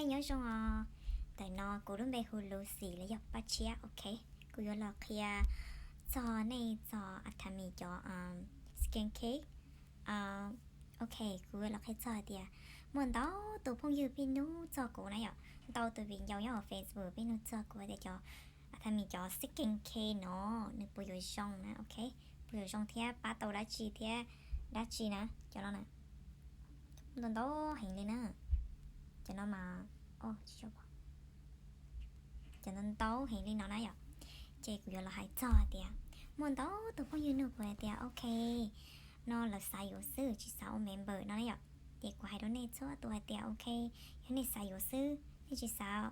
Nyob zoo os, ntawm no kuv lub npe hu Lucy los yog Paj Tshiab, ok. Kuv yuav los qhia txog nej txog Atomy cov skin care. Ok, kuv yuav los qhia txog hais tias muaj ntau tus phooj ywg pib nug txog kuv na yom, ntau tus viv ncaus nyob hauv Facebook pib nug txog kuv hais tias cov Atomy cov skin care no nws puas yuav zoo na, ok, puas yuav zoo thiab pab tau dab tsi thiab dab tsi na, cov no na. Ntau ntau heev li na. Cov no mas, cov ntau ntau heev li no na yom. Ces kuv yuav los hais txog hais tias muaj ntau tus phooj ywg nug kuv hais tias, ok, no lawv xav yuav xwb tsis xav ua member no na yom. Ces kuv hais rau nej txhua tus hais tias, ok, yog nej xav yuav xwb, nej tsis xav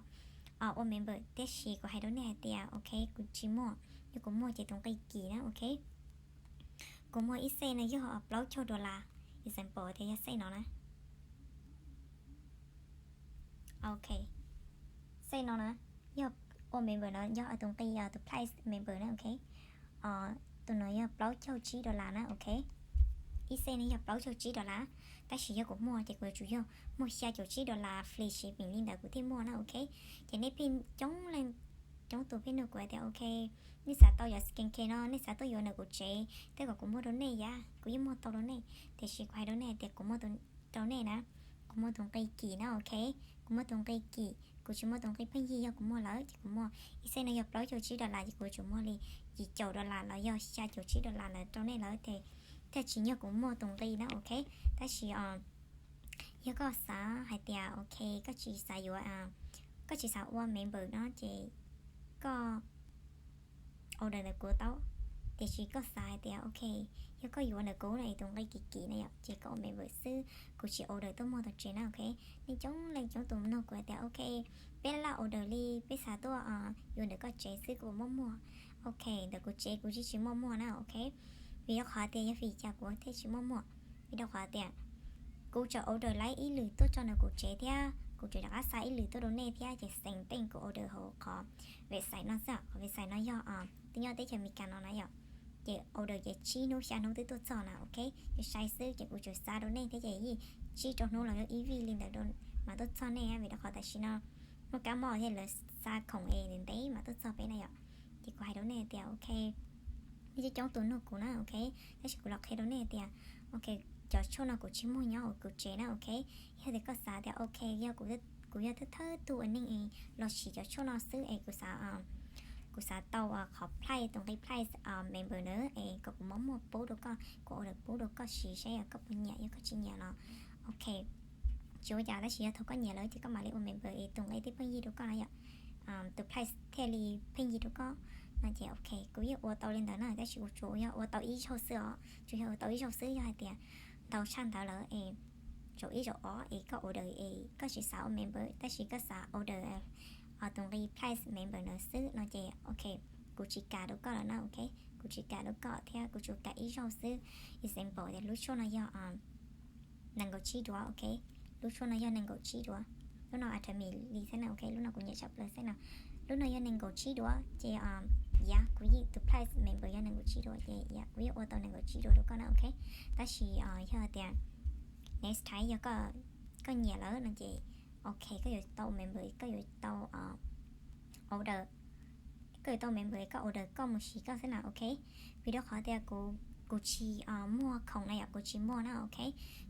ua member, tiam sis kuv hais rau nej hais tias, ok, kuv tsis muag, yog kuv muag ces tus nqi kim na, ok. Kuv muag ib xej no yog plaub caug dollar, example tias yog xej no na. Ok, xej no na, yog ua member no yog tus nqi, tus price member na, ok. Tus no yog plaub caug tsib dollar na, ok. Ib xej no yog plaub caug tsib dollar, tab sis yog kuv muag ces kuv yuav tsum yog muag xya caum tsib dollar free shipping li ntawd kuv thiaj muag na, ok. Ces nej pheej coob leej coob tus pheej nug kuv hais tias, ok, nej xav tau cov skin care no nej xav tuaj yuav ntawm kuv tsev, tej kom kuv muag rau nej yam, kuv yeej muag tau rau nej. Tiam sis kuv hais rau nej hais tias kuv muag rau nej na, kuv muag tus nqi kim na, ok. Kuv muag tus nqi kim, kuv tsis muag tus nqi pheej yig. Yog kuv muag lawm ces kuv muag ib xej no yog plaub caug tsib dollar ces kuv yuav tsum muag li yim caum dollar los yog xya caum tsib dollar lawm rau nej lawm, ces thiaj tsis yog kuv muag tus nqi na, ok. Tab sis yog koj xav hais tias, ok, koj tsis xav yuav, koj tsis xav ua member no ces koj order ntawm kuv tau. Tiam sis koj xav hais tias, ok, yog koj yuav ntawm kuv no es tus nqi kim kim na yom, ces koj ua member xwb, kuv tsis order tuaj muag tau tsev na, ok. Nej coob leej coob tus nug kuv hais tias, ok, peb laj order li, peb xav tuaj yuav ntawm koj tsev xwb kuv muaj muag. Ok, ntawm kuv tsev kuv tsis tsis muaj muag na, ok. Vim rau qhov tias yog vim cas kuv thiaj tsis muaj muag? Vim rau qhov tias kuv tseem order laib ib lwm tuaj tso ntawm kuv tsev thiab kuv tseem rov qab xa ib lwm tuaj rau nej thiab, ces xeem teej kuv order hauv qhov website no xwb. Qhov website no yog twb nyob teb chaws Amelikas no na yom. Ces order ces tsib hnub xya hnub twb tuaj txog na, ok. Ces sai xwb ces kuv tseem xa rau nej thiab ces yeej tsib rau hnub los yog ib vij li ntawd mas tuaj txog nej, vim rau qhov tam sim no muaj kab mob thiab lawv xa khoom es ntev ntev mas tuaj txog peb na yom. Ces kuv hais rau nej tias, ok, nej coob coob tus nug kuv na, ok. Tab sis kuv los qhia rau nej tias, ok, cov tshuaj no kuv tsis muag nyob hauv kuv tsev na, ok. Yog tias koj xav tias, ok, yog kuv yog thawj thawj tug ua neej los siv cov tshuaj no xwb es kuv xav kuv xav tau qhov price, tus nqi price member ntawd es kom kuv muab muag pub rau koj, kuv order pub rau koj siv saib yog koj puas nyiam, yog koj tsis nyiam los, ok, tsis ua cas, tab sis yog thaum koj nyiam lawm ces koj mam li ua member es tus nqi thiaj pheej yig rau koj na yom. Tus price thiaj li pheej yig rau koj no ces, ok, kuv yeej ua tau li ntawd na, tab sis kuv tsuas yog ua tau ib zaug xwb os, tsuas yog ua tau ib zaug xwb. Yog hais tias ntau tshaj ntawd lawm es zaum ib zaum ob es koj order es koj tsis xav ua member tab sis koj xav order tus nqi price member ntawd xwb no ces, ok, kuv tsis kam rau koj lawm na, ok. Kuv tsis kam rau koj thiab kuv tsuas kam ib zaug xwb. Example tias lub tshuaj no yog nees nkaum tsib duab, ok. Lub tshuaj no yog nees nkaum tsib duab. Lub no Atomy li xwb na, ok, lub no kuv nyiam tshaj plaws xwb no. Lub no yog nees nkaum tsib duab ces, yam, kuv yeej, tus price member yog nees nkaum tsib duab ces yam, kuv yeej ua tau nees nkaum tsib duab rau koj na, ok. Tab sis yog tias next time yog koj nyiam lawm no ces, ok, koj yuav tau member, koj yuav tau order, koj yuav tau member koj order koj mus siv koj xwb na, ok. Vim rau qhov tias kuv tsis muag khoom na yom, kuv tsis muag na, ok.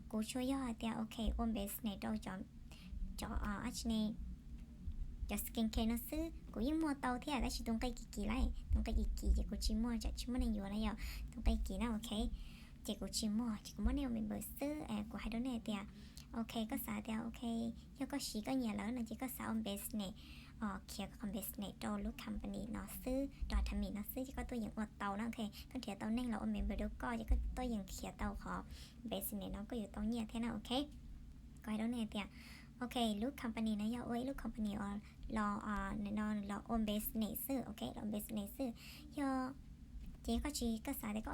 Kuv tsuas yog hais tias, ok, ua business rau cov, cov dab tsi ne, cov skin care no xwb. Kuv yeej muag tau thiab tab sis tus nqi kim kim lawm, tus nqi kim kim ces kuv tsis muag, tsam tsis muaj neeg yuav na yom, tus nqi kim na, ok. Ces kuv tsis muag ces kuv muab nej ua member xwb. Kuv hais rau nej tias, ok, koj xav tias, ok, yog koj siv koj nyiam lawm no ces koj xav ua business, khiav koj business rau lub company no xwb, rau Atomy no xwb ces koj tuaj yeem ua tau na, ok. Koj nrhiav tau neeg los ua member rau koj ces koj tuaj yeem khiav tau qhov business no koj yuav tau nyiaj thiab na, ok. Kuv hais rau nej tias, ok, lub company no yog ua ib lub company los, no los ua business xwb, ok, los business xwb. Yog ces koj tsis, koj xav tias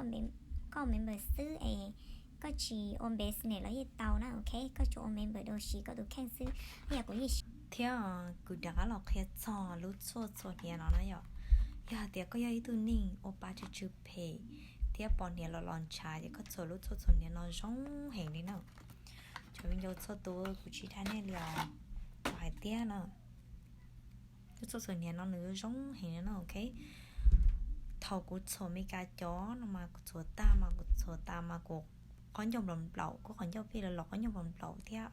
koj member xwb es koj tsis ua business los yeej tau na, ok. Koj tsuas ua member rau siv koj tus kheej xwb. Yog kuv yeej siv thiab. Kuv rov qab los qhia txog lub tshuaj txhuam hniav no na yom. Yog hais tias koj yog ib tug neeg ua pa tsw tsw phem thiab pos hniav los los ntshav ces koj txhuam lub tshuaj txhuam hniav no zoo heev li na. Cov viv ncaus txhua tus, kuv tsis dag nej li os. hais tias no, lub txhuam txhuam hniav no nws zoo heev no, ok. Thaum kuv txhuam Meskas cov no mas kuv txhuam tag mas kuv txhuam tas mas kuv qaub ncaug nplaum nplaum, kuv qaub ncaug pheej los los qaub ncaug nplaum nplaum thiab,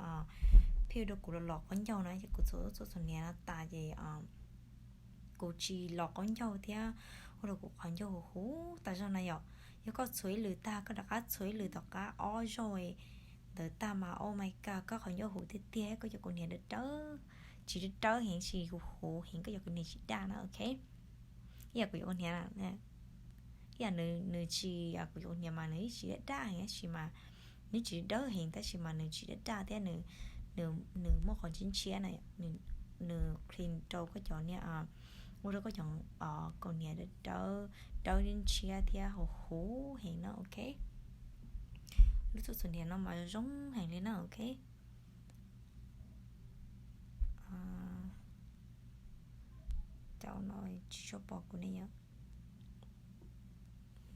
pheej ua rau kuv los los qaub ncaug na, ces kuv txhuam lub txhuam txhuam hniav no tas ces kuv tsis los qaub ncaug thiab ua rau kuv qhov ncauj huv huv tas zog na yom. Yog koj txhuam ib lwm tag koj rov qab txhuam ib lwm tom qab ob zaug ntawd tag mas oh my god, koj qhov ncauj huv tiag tiag, koj cov kaus hniav dawb dawb, tsis dawb dawb heev, tsis huv huv heev, koj cov kaus hniav tsis daj na, ok. Ib yam kuv cov kaus hniav, ib yam nws tsis, kuv cov kaus hniav mas nws tsis daj daj heev tab sis mas, nws tsis dawb heev tab sis mas nws tsis daj daj thiab nws muaj qhov ntshiab ntshiab na, nws clean rau koj cov niag, ua rau koj cov kaus hniav dawb dawb ntshiab thiab huv huv heev na, ok. Lub txhuam txhuam hniav no mas zoo heev li na, ok. Cov no tsis tshua pom kuv ne yom.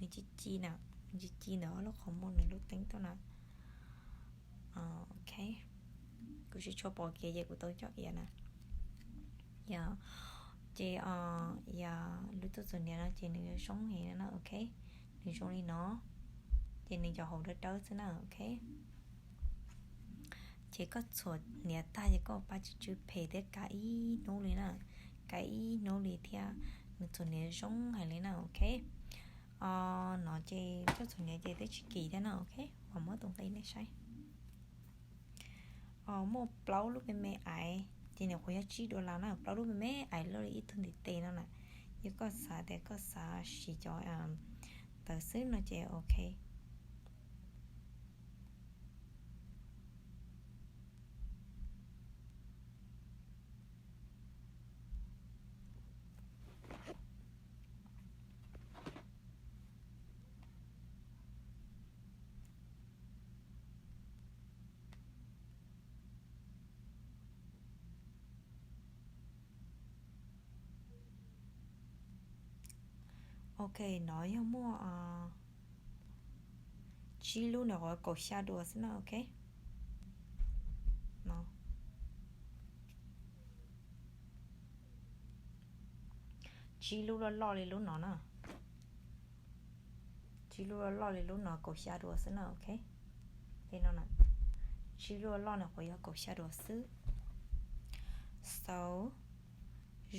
Nws ci ci na, nws ci ci ntawm ob lub qhov muag nws lub teeb tuaj na. Ok, kuv tsis tshua pom kiag ces kuv tau coj iav na. Yog, ces yog lub txhuam txhuam hniav no ces nws zoo heev na, ok. Nws zoo li no, ces nws cov hauv dawb dawb xwb na, ok. Ces koj txhuam hniav tag ces koj pab tsw tsw phem thiab kav ib hnub li na, kav ib hnub li thiab nws txhuam hniav zoo heev li na, ok. No ces koj txhuam hniav ces twb tsis kim thiab na, ok. Mam muab tus nqi nej saib. Muaj plaub lub me me aiv ces nws qhuav yog tsib duas las na, plaub lub me me aiv loj li ib tug ntiv tes no na. Yog koj xav tias koj xav siv cov ntawd xwb no ces ok. Ok, no yog muaj tsib lub no qhuav kaum xya duas xwb na, ok. Tsib lub loj loj li lub no na. Tsib lub loj loj li lub no kaum xya duas xwb na, ok. Li no na, tsib lub loj loj no qhuav yog kaum xya duas xwb. So,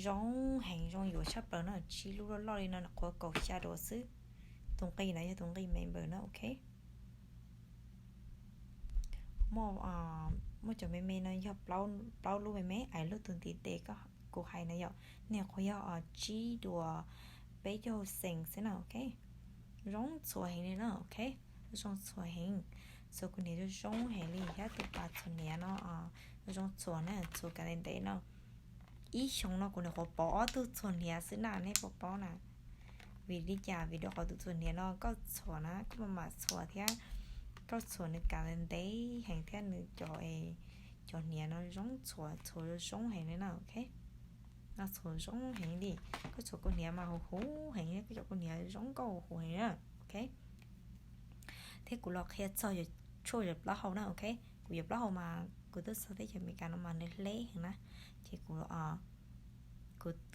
zoo heev zoo yuav tshaj plaws na, tsib lub loj loj li no qhuav kaum xya duas xwb. Tus nqi no yog tus nqi member na, ok. Muaj, muaj cov me me no yog plaub lub me me aiv loj tus ntiv tes kuv hais na yom, nws qhuav yog tsib duas peb caug xees xwb na, ok. Zoo txhuam heev li na, ok. Zoo txhuam heev, txhuam kaus hniav zoo zoo heev li thiab tus pas txhuam hniav no zoo txhuam na, txhuam kav ntev ntev no. Ib xyoos no kuv nyuam qhuav pov ob tug txhuam hniav xwb na, nej puas paub na? Vim li cas? Vim rau qhov tus txhuam hniav no koj txhuam na koj mam mam txhuam thiab, koj txhuam nws kav ntev heev thiab nws cov, cov hniav no zoo txhuam, txhuam zoo heev li na, ok. No txhuam zoo heev li, koj txhuam kaus hniav mas huv huv heev, koj cov kaus hniav zoo nkauj huv huv heev na, ok. Thiab kuv los qhia txog tshuaj yawm plaub hau na, ok. Kuv yawm plaub hau mas kuv twb txog teb chaws Amelikas no mas nws hle heev na, ces kuv,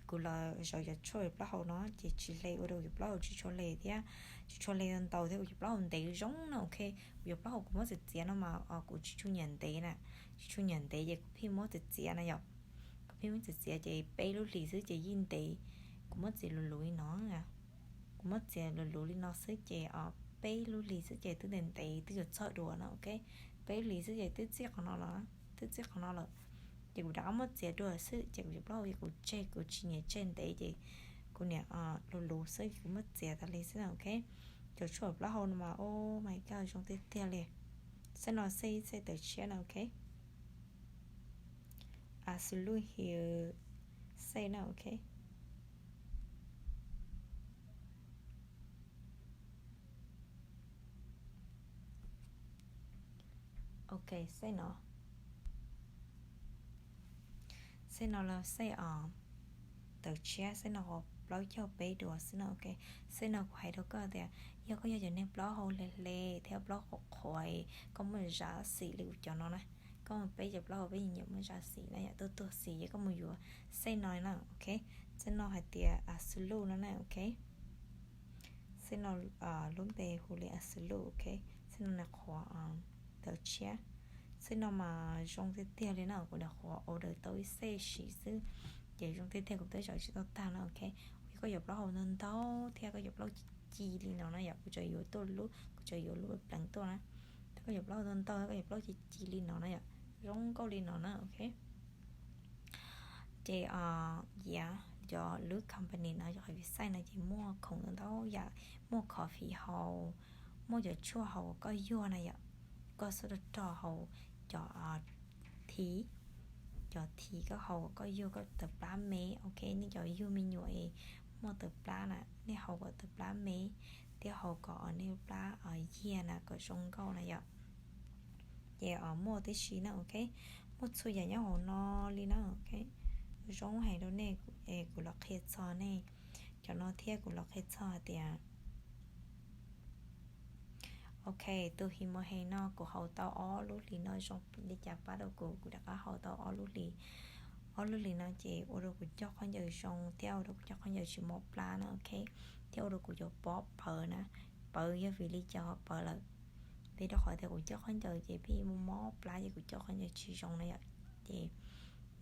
kuv los zaum yawm tshuaj yawm plaub hau no ces tsis hle, ua rau yawm plaub hau tsis tshua hle thiab, tsis tshua hle ntau thiab, kuv yawm plaub hau ntev zoo na, ok. Kuv yawm plaub hau kuv muab txiav txiav no mas kuv tsis tshua nyiam ntev na, tsis tshua nyiam ntev ces kuv pheej muab txiav txiav na yom. Kuv pheej muab txiav txiav ces peb lub hlis xwb ces yeej ntev. Kuv muab txiav luv luv li no, kuv muab txiav luv luv li no xwb ces peb lub hlis xwb ces twb ntev ntev twb yuav txog dua na, ok. Peb lub hlis xwb ces twb txij qhov no lawm, twb txij qhov no lawm. Ces kuv rov qab muab txiav dua xwb ces kuv yawm plaub hau ces kuv tseg, kuv tsis nyiam tseg ntev ces kuv niam luv luv xwb, kuv muab txiav tas li xwb na, ok. Cov tshuaj plaub hau no mas oh my god zoo tiag tiag li. Xej no xej, xej tawv tshiab na, ok. Absolute Heal xej na, ok. Ok, xej no, xej no los xej os, tawv tshiab, xej no qhuav plaub caug peb duas xwb na, ok. Xej no kuv hais rau koj tias yog koj yog cov neeg plaub hau hle hle thiab plaub hau qhuav, koj muaj zam xim li kuv cov no na, Koj mus peb caug plaub hau peb nyiam muaj zaj xim na yom, tuag tuag xim ces koj mus yuav xej no na, ok. Xej no hais tias Absolute no na, ok. Xej no lub npe hu li Absolute, ok. Xej no nws qhuav tawv tshiab. Xej no mas zoo tiag tiag li na, kuv nyuam qhuav order tau ib xej sim xwb ces zoo tiag tiag, kuv twb zaum tsis tau tag na, ok. Yog koj yuav plaub hau ntau ntau thiab koj yuav plaub ci ci li no na yom, kuv tseem yuav tuaj lub, kuv tseem yuav lub pleev tuaj na. Koj yuav plaub hau ntau ntau, koj yuav plaub ci ci li no na yom, zoo nkauj li no na, ok. Ces yog cov lub company no, cov website no ces muaj khoom ntau ntau yam, muaj coffee haus, muaj cov tshuaj haus uas koj yuag na yom, koj xub rog rog haus cov thiv, cov thiv koj haus uas koj yuag koj tawv plab me, ok. Nej cov yug me nyuam es muaj tawv plab na, nej haus kom tawv plab me thiab haus kom nej plab yiag na kom zoo nkauj na yom. Ces muaj tib si na, ok. Muaj txhua yam nyob hauv no li na, ok. Zoo heev rau nej, kuv los qhia txog nej cov no thiab kuv los qhia txog hais tias, ok, tus Hemorrhoids no kuv haus tau ob lub hlis no zoo li cas pab rau kuv, kuv rov qab haus tau ob lub hlis. Ob lub hlis no ces ua rau kuv coj khaub ncaws zoo thiab ua rau kuv coj khaub ncaws tsis mob plab na, ok. Thiab ua rau kuv cov pob pawv na, pawv yog vim li cas ho pawv lawm? Vim rau qhov tias kuv coj khaub ncaws ces pheej mob mob plab ces kuv coj khaub ncaws tsis zoo na yom. Ces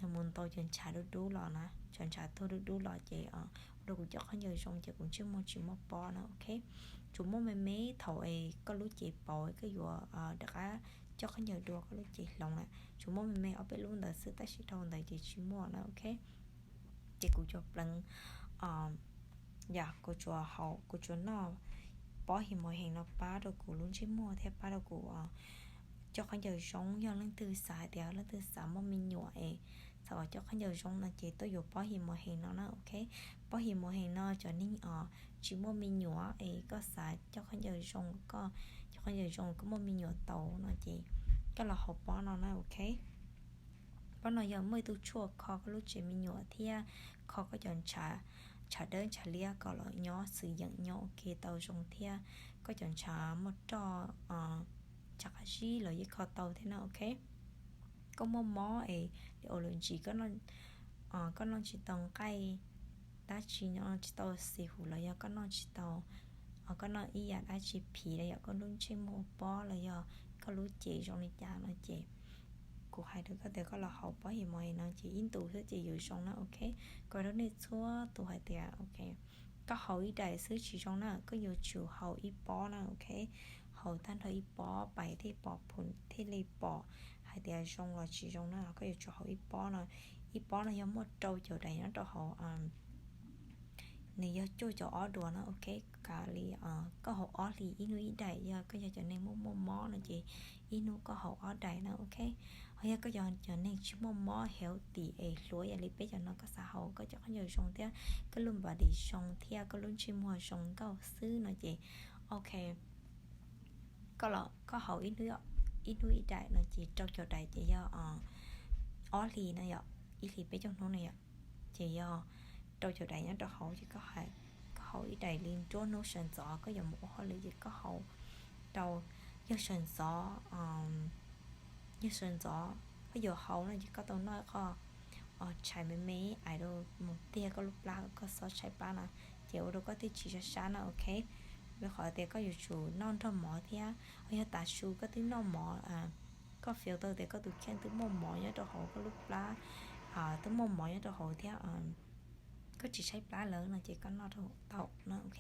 nws mus ntaus cov ntshav dub dub los na, cov ntshav tuag dub dub los ces ua rau kuv coj khaub ncaws zoo ces kuv ntsej muag tsis muaj pob na, ok. Tsuas muaj me me thaum es koj lub cev pauv koj yuav rov qab coj khaub ncaws dua koj lub cev hloov na, tsuas muaj me me ob peb lub ntawd xwb tab sis dhau ntawd ces tsis muaj na, ok. Ces kuv cov pleev, yog kuv tsuas haus, kuv tsuas noj pob Hemorrhoids no pab rau kuv lub ntsej muag thiab pab rau kuv coj khaub ncaws zoo. Yog leej twg xav hais tias leej twg xav muaj me nyuam es xav kom coj khaub ncaws zoo no ces tuaj yuav pob Hemorrhoids no na, ok. Pob Hemorrhoids no cov neeg os tsis muaj me nyuam es koj xav coj khaub ncaws zoo, koj coj khaub ncaws zoo koj muaj me nyuam tau no ces koj los haus pob no na, ok. Pob no yog muaj ib tug tshuaj kho koj lub tsev me nyuam thiab kho koj cov ntshav, ntshav dawb ntshav liab kom los nyob xwm yeem nyob ua ke tau zoo thiab koj cov ntshav muaj roj, ntshav qab zib los yeej kho tau thiab na, ok. Koj muaj mob es li ua luam ntsis, koj noj tsis tau nqaij dab tsi, noj tsis tau xis hum los yog koj noj tsis tau, koj noj ib yam dab tsi phiv los yog koj lub ntsej muag pob los yog koj lub cev zoo li cas no ces kuv hais rau koj tias koj los haus pob Hemorrhoids no ces ib ntus xwb ces yuav zoo na, ok. Kom rau nej txhua tus hais tias, ok, koj haus ib daim xwb tsis zoo na, koj yuav tsum haus ib pob na, ok. Haus tag nrho ib pob pais thiaj pom phum thiaj li pom hais tias zoo los tsis zoo na, koj yuav tsum haus ib pob no. Ib pob no yog muaj rau caum daim nyob rau hauv, nws yog cuaj caum ob duas na, ok. Kav li koj haus ob hlis ib hnub ib daim, yog koj yog cov neeg muaj muaj mob no ces ib hnub koj haus ob daim na, ok. Ho yog koj yog cov neeg tsis muaj mob healthy es hluas yam li peb cov no koj xav haus koj coj khaub ncaws zoo thiab koj lub body zoo thiab koj lub ntsej muag zoo nkauj xwb no ces, ok, koj los koj haus ib hnub ib daim no ces rau caum daim ces yog ob hlis no yom, ib hlis peb caug hnub no yom, ces yog rau caum daim nyob rau hauv ces koj haus ib daim li nruab hnub sawv ntxov koj yuav mus ua hauj lwm ces koj haus rau, yog sawv ntxov, yog sawv ntxov koj yuav haus no ces koj tau noj ib qho tshais me me ais rau mus tiag koj lub plab, koj xob tshaib plab na, ces ua rau koj thiaj tsis sab sab na, ok. Rau qhov tias koj yuav tsum noj nrog mov thiab, ho yog tav su koj twb noj mov, koj feel tau tias koj tus kheej twb muaj mov nyob rau hauv koj lub plab, twb muaj mov nyob rau hauv thiab koj tsis tshaib plab lawm no ces koj noj tau na, ok.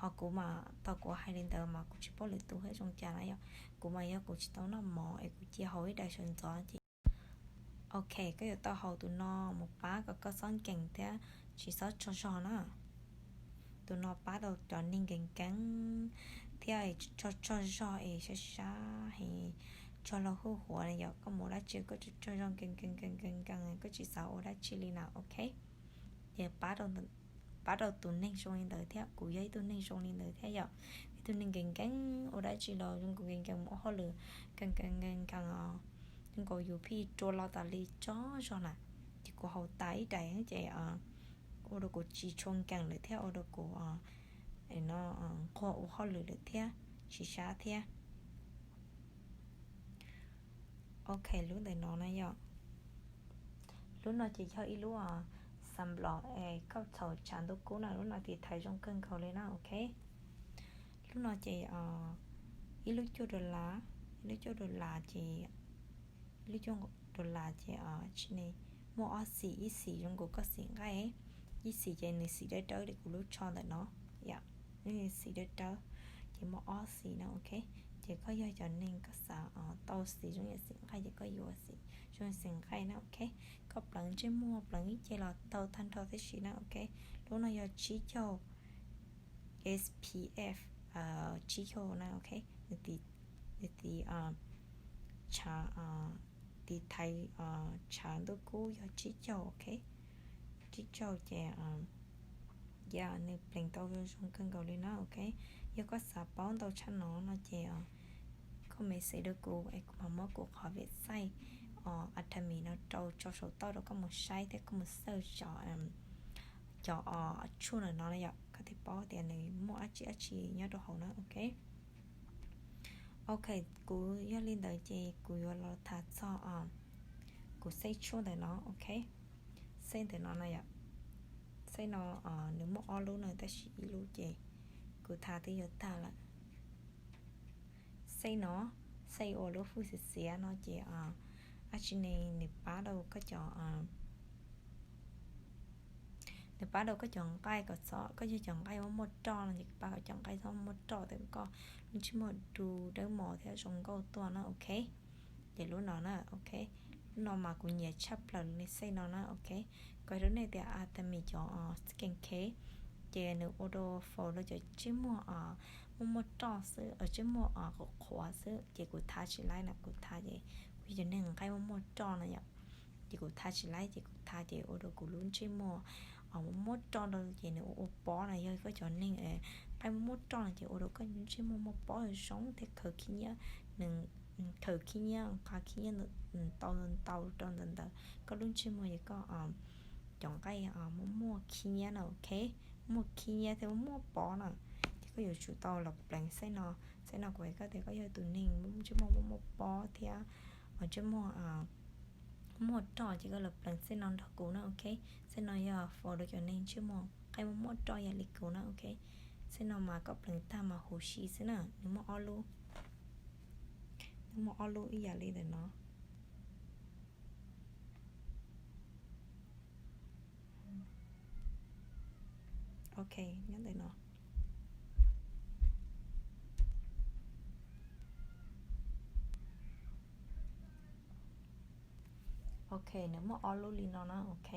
Ho kuv mas thaum kuv hais li ntawd mas kuv tsis paub lwm tus thiab zoo cas na yom. Kuv mas yog kuv tsis tau noj mov es kuv cia haus ib daim sawv ntxov ces, ok, koj yuav tau haus tus no mus pab kom koj txhob nkees thiab tsis txhob tsaug zog na. Tus no pab tau cov neeg nkees nkees thiab tsaug tsaug zog es sab sab es tsaug lauj huj huav na yom. Koj mus dab tsi koj tsaug tsaug zog nkees nkees nkees nkees nkees, koj tsis xav ua dab tsi li na, ok. Ces pab rau tus neeg zoo li ntawd thiab, kuv yog ib tug neeg zoo li ntawd thiab yom. Ib tug neeg nkees nkees ua dab tsi los zoo nkaus nkees nkees mus ua hauj lwm nkees nkees nkees nkees os, zoo nkaus yus pheej rua lo tas li tsaug zog na. Ces kuv haus tas ib daim ces ua rau kuv tsis tshua nkees lawm thiab ua rau kuv no nquag ua hauj lwm lawm thiab, tsis sab thiab. Ok, lub ntawm no na yom. Lub no ces yog ib lub xam nplom es koj txhaum tshav ntuj kub na, lub no tiv thaiv zoo kawg nkaus li na, ok. Lub no ces ib lub cuaj dollar, ib lub cuaj dollar ces, ib lub cuaj dollar ces tsis ne, muaj ob xim, ib xim zoo nkaus koj xim nqaij, ib xim ces nws xim dawb dawb li kuv lub tsho ntawm no, yom, xim dawb dawb, ces muaj ob xim na, ok. Ces koj yog cov neeg koj xav tau xim zoo yam xim nqaij ces koj yuav xim zoo yam xim nqaij na, ok. Koj pleev ntsej muag pleev ib ce los tau tag nrho tib si na, ok. Lub no yog tsib caug S P F tsib caug na, ok. Nws tiv, nws tiv, tshav, tiv thaiv tshav ntuj kub yog tsib caug, ok. Tsib caug ces, yog nws pleev tau zoo kawg nkaus li na, ok. Yog koj xav paub ntau tshaj no no ces koj message rau kuv es kuv mam muab kuv qhov website Atomy no rau tso saum toj rau koj mus saib thiab koj mus search cov, cov tshuaj ntawm no na yom, koj thiaj paub tias nws muaj dab tsi dab tsi nyob rau hauv na, ok. Ok, kuv yog li ntawd ces kuv yuav los tham txog kuv set tshuaj ntawm no, ok. Set ntawm no na yom, set no nws muaj ob lub na tab sis ib lub ces kuv thav twb yuav tag lawm. Set no, set uas lub fwj xiav xiav no ces dab tsi ne, nws pab rau koj cov, nws pab rau koj cov nqaij kom txhob, koj yog cov nqaij muaj muaj roj no ces pab kom cov nqaij txhob muaj roj, kom koj lub ntsej muag du dawb mos thiab zoo nkauj tuaj na, ok. Ces lub no na, ok, lub no mas kuv nyiam tshaj plaws li set no na, ok. Kuv hais rau nej tias Atomy cov skin care ces nws ua rau faus rau cov ntsej muag muaj muaj roj xwb, ntsej muag qhuav qhuav xwb ces kuv thav tsis laib na, kuv thav ces kuv yog cov neeg nqaij muaj muaj roj na yom, ces kuv thav tsis laib ces kuv thav ces ua rau kuv lub ntsej muag muaj muaj roj rau ces nws ua ua pob na, yog koj cov neeg nqaij muaj muaj roj no ces ua rau koj ntsej muag muaj pob zoo thiab khaws khib nyiab, nws khaws khib nyiab, nqa khib nyiab ntau ntau rau ntawm ntawd koj lub ntsej muag ces koj cov nqaij muaj muaj khib nyiab na, ok, muaj khib nyiab thiab muaj muaj pob na, ces koj yuav tsum tau los pleev set no. Set no kuv hais koj tias koj yog tus neeg ntsej muag muaj muaj pob thiab ntsej muag muaj roj ces koj los pleev set no nrog kuv na, ok. Set no yog faus rau cov neeg ntsej muag nqaij muaj muaj roj yam li kuv na, ok. Set no mas koj pleev tag mas huv si xwb na, nws muaj ob lub, nws muaj ob lub ib yam li ntawm no. Ok, nyob ntawm no. Ok, nws muaj ob lub li no na, ok.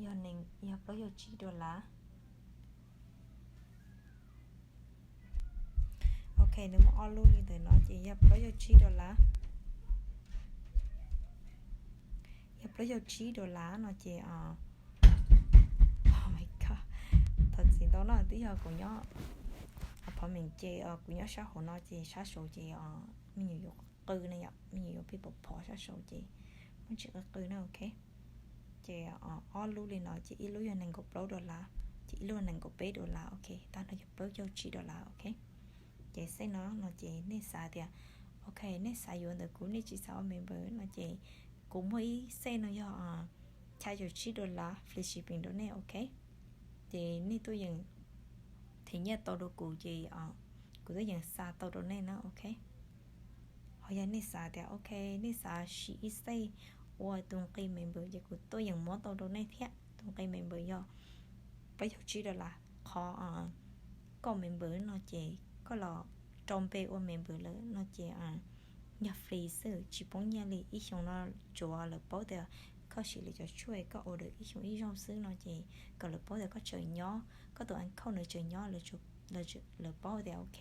Yog, yog plaub caug tsib dollar. Ok, nws muaj ob lub li ntawm no ces yog plaub caug tsib dollar. Yog plaub caug tsib dollar no ces, oh my god, thov txim ntau no twb yog kuv nyob apartment ces kuv nyob sab hauv no ces sab saud ces me nyuam yuav qw na yom, me nyuam yuav pib pom phom sab saud ces muab tsis qw qw na, ok. Ces ob lub li no ces ib lub yog nees nkaum plaub dollar, ces ib lub nees nkaum peb dollar, ok, tag nrho yog plaub caug tsib dollar, ok. Ces set no no ces nej xav tias, ok, nej xav yuav ntawm kuv, nej tsis xav ua member no ces kuv muaj ib set no yog xya caum tsib dollar free shipping rau nej, ok. Ces nej tuaj yeem them nyiaj tau rau kuv ces kuv tuaj yeem xa tau rau nej na, ok. Ho yog nej xav tias, ok, nej xav siv ib set ua tus nqi member ces kuv tuaj yeem muab tau rau nej thiab. Tus nqi member yog plaub caug tsib dollar, qhov koj member no ces koj los rau npe ua member lawm no ces yog free xwb, tsis poob nyiaj li. Ib xyoos no tsuav lawv paub tias koj siv lawv cov tshuaj, koj order ib xyoos ib zaug xwb no ces kom lawv paub tias koj tseem nyob, koj tus account nws tseem nyob, lawv paub tias, ok,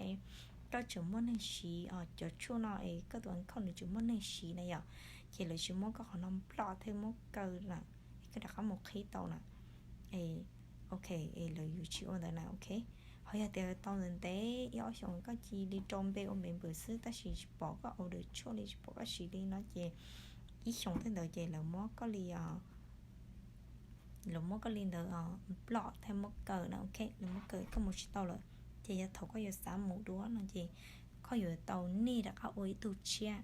koj tseem muaj neeg siv cov tshuaj no es koj tus account nws tseem muaj neeg siv na yom, ces lawv tsis muab koj qhov no block thiab muab kaw na, es koj rov qab mus qhib tau na. Ok, es lawv yuav tsis ua ntawd na, ok. Ho yog tias tau ntev ntev ib ob xyoos koj cia li rau npe ua member xwb tab sis tsis pom koj order tshuaj li, tsis pom koj siv li no ces ib xyoos tej ntawd ces lawv muab koj li, lawv muab koj li ntawd block thiab muab kaw na, ok, lawv muab kaw koj mus tsis tau lawm. Ces yog thaum koj yuav xav mus dua no ces koj yuav tau nej rov qab ua ib tug tshiab.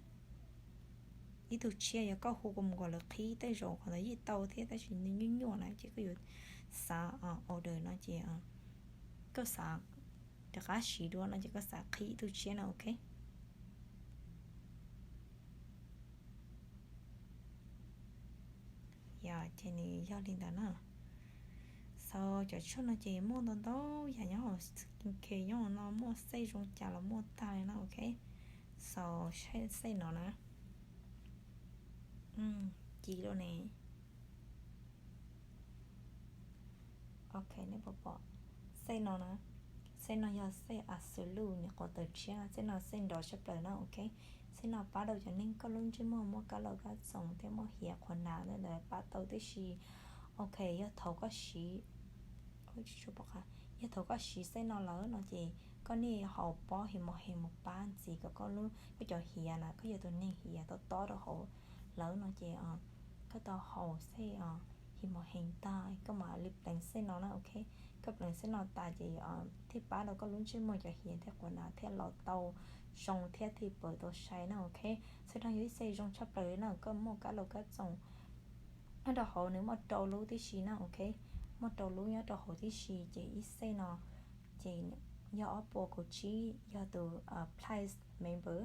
ib tug tshiab, yog koj hu kom mus kom lawv qhib tej zaum qhov ntawd yeej tau thiab, tab sis nws nyuaj nyuaj na ces koj yuav xav order no ces koj xav rov qab siv dua no ces koj xav qhib ib tug tshiab no, ok. Yog ces nws yog li ntawd na. Xaus cov tshuaj no ces muaj ntau ntau yam nyob hauv skincare nyob hauv no, muaj xej zoo cas los muaj tag li na, ok. Xaus xej no na, ci lawm ne. Ok, nej puas pom xej no na? Xej no yog xej Absolute, nws qhuav tawm tshiab, xej no xej nrov tshaj plaws na, ok. Xej no pab rau cov neeg koj lub ntsej muag muaj kab laus kab txoos thiab muaj hiav qhuav hnav ntawd pab tau tib si. Ok, yog thaum koj siv, yog thaum koj siv xej no lawm no ces koj niaj haus pob himohees mus pab ntxiv kom koj lub, koj cov hiav na, koj yog tus neeg hiav tob tob rau hauv lawm no ces koj tau haus xej himohees tag koj mam li pleev xej no na, ok. Koj pleev xej no tas ces thiaj pab rau koj lub ntsej muag cov hiav thiab qhuav hnav thiaj los tau zoo thiab thiaj pab tau sai na, ok. Xej no yog ib xej zoo tshaj plaws li na, koj muaj kab laus kab txoos nyob rau hauv, nws muaj rau lub tib si na, ok. Muaj rau lub nyob rau hauv tib si ces ib xej no ces yog ob puas kaum tsib, yog tus Plus member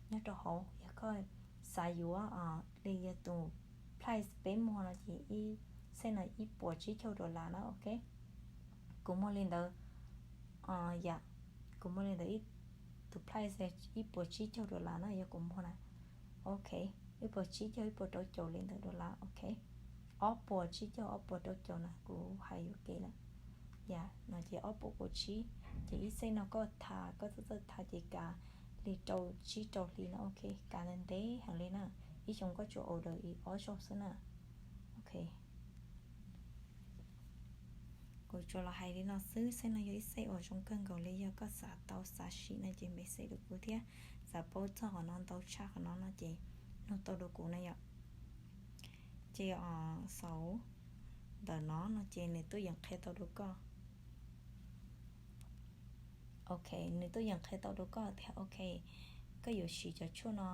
nyob rau hauv. Yog koj xav yuav li yog tus Plus peb muag no ces ib xej no ib puas tsib caug dollar na, ok. Kuv muag li ntawd, yam, kuv muag li ntawd, tus Plus ib puas tsib caug dollar na yog kuv muag na, ok. Ib puas tsib caug, ib puas rau caum li ntawd dollar, ok. Ob puas tsib caug, ob puas rau caum na kuv hais yuam kev lawm. Yam no ces ob puas kaum tsib, ces ib xej no koj tha, koj txawj txawj tha ces kav li rau tsib rau hli na, ok. Kav ntev ntev heev li na, ib xyoos koj tsuas order li ob zaug xwb na, ok. Kuv tsuas los hais li no xwb, xej no yog ib xej uas zoo kawg nkaus li, yog koj xav tau xav siv no ces message rau kuv thiab, xav paub txog qhov no ntau tshaj qhov no no ces nug tau rau kuv na yom. Ces xaus ntawm no no ces nws tuaj yeem qhia tau rau koj. Ok, nws tuaj yeem qhia tau rau koj tias ok, koj yuav siv cov tshuaj no,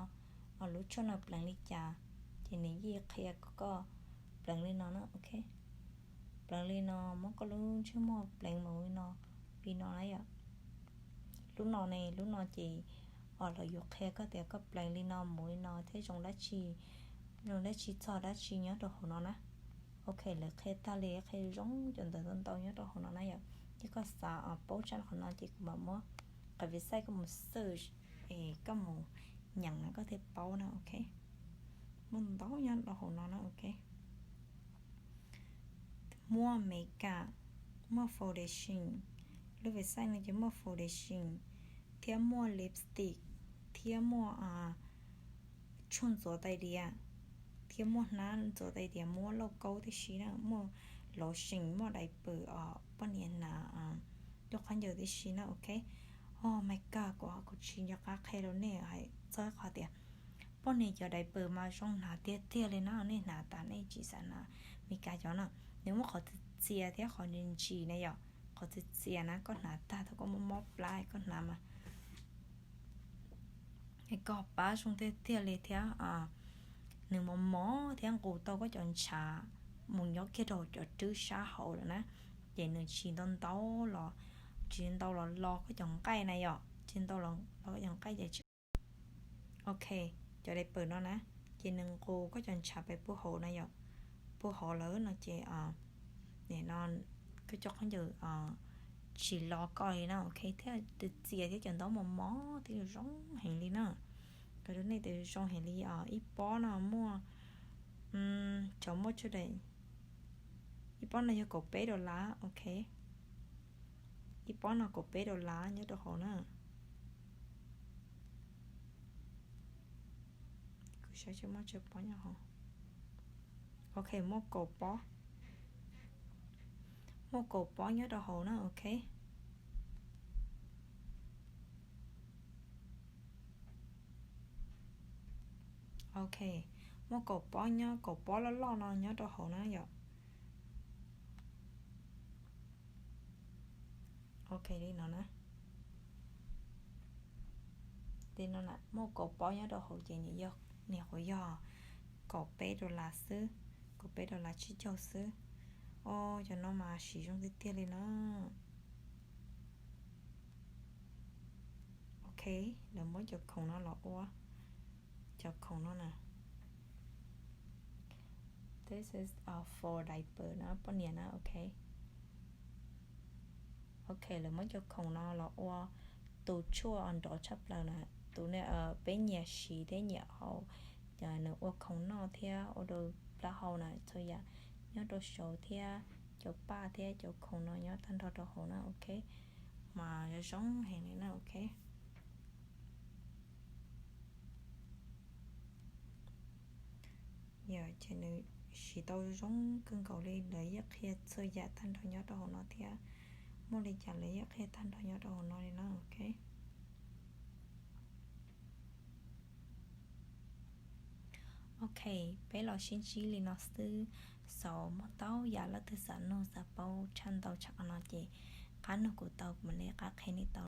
lub tshuaj no pleev li cas, ces nws yeej qhia kom koj pleev li no na, ok. Pleev li no, muab koj lub ntsej muag pleev mus li no, li no na yom. Lub no ne, lub no ces lawv yuav qhia koj tias koj pleev li no mus li no thiab zoo dab tsi, zoo dab tsi txog dab tsi nyob rau hauv no na. Ok, lawv qhia tag li, qhia zoo cov ntawv ntau ntau nyob rau hauv no na yom. Ces koj xav paub tshaj qhov no ces kuv mam muab qhov website koj mus search, es koj mus nyeem na koj thiaj paub na, ok. Muaj ntau nyob rau hauv no na, ok. Muaj makeup, muaj foundation, lub website no ces muaj foundation thiab muaj lipstick thiab muaj tshuaj ntxuav tais diav thiab muaj hnab ntxuav tais diav muab lauj kaub tib si na, muaj lotion, muaj diaper os, poj niam hnav cov khaub ncaws tib si na, ok. Oh my god, kuv kuv tsis nco qab qhia rau nej hais txog qhov tias poj niam cov diaper mas zoo hnav tiag tiag li na, nej hnav tas nej tsis xav hnav. Meskas cov no nws muaj qhov txias txias thiab qhov ntsim ntsim na yom, qhov txias txias na koj hnav tag thaum koj mob mob plab koj hnav mas koj pab zoo tiag tiag li thiab nws mos mos thiab nqus tau koj cov ntshav mus nyob kiag rau cov rwb sab hauv lawm na. Ces nws tsis ntau ntau los, tsis ntau los los koj cov nqaij na yom, tsis ntau los los koj cov nqaij ces tsis. Ok, cov diaper no na, ces nws nqus koj cov ntshav pem puag hauv na yom, puag hauv lawm no ces no koj cov khaub ncaws tsis los koj li na, ok, thiab txias thiab cov ntaub mos mos thiab zoo heev li na. Kuv rau nej tias zoo heev li os. Ib pob no muaj, cov muaj tsawg daim, ib pob no yog kaum peb dollar, ok. Ib pob no kaum peb dollar nyob rau hauv na. Kuv saib muaj tsawg pob nyob hauv. Ok, muaj kaum pob, muaj kaum pob nyob rau hauv na, ok. Ok, muaj kaum pob nyob, kaum pob loj loj no nyob rau hauv na yom. Ok, li no na. Li no na, muaj kaum pob nyob rau hauv ces nws yog Nim qhuav yog kaum peb dollar xwb, kaum peb dollar tsib caug xwb. Os, cov no mas siv zoo tiag tiag li na. Ok, lawv muab cov khoom no los ua, cov khoom no na. This is for diaper na, poj niam na, ok. Ok, lawv muab cov khoom no los ua tus tshuaj nrov tshaj plaws na, tus peb nyiam siv thiab nyiam haus. Nws ua khoom noj thiab ua rau plaub hau na, txhua yam nyob rau saud thiab, cov paj thiab cov khoom no nyob tag nrho rau hauv na, ok. Mas zoo zoo heev li na, ok. Yog ces nws siv tau zoo kawg nkaus li, lawv yeej qhia txhua yam tag nrho nyob rau hauv no thiab. Muaj li cas lawv yeej qhia tag nrho nyob rau hauv no li na, ok. Ok, peb los sib ntsib li no xwb. Xav muaj ntau yam leej twg xav nug xav paub tshaj ntau tshaj qhov no ces qab nug kuv tau, kuv mam li qab qhia nej tau.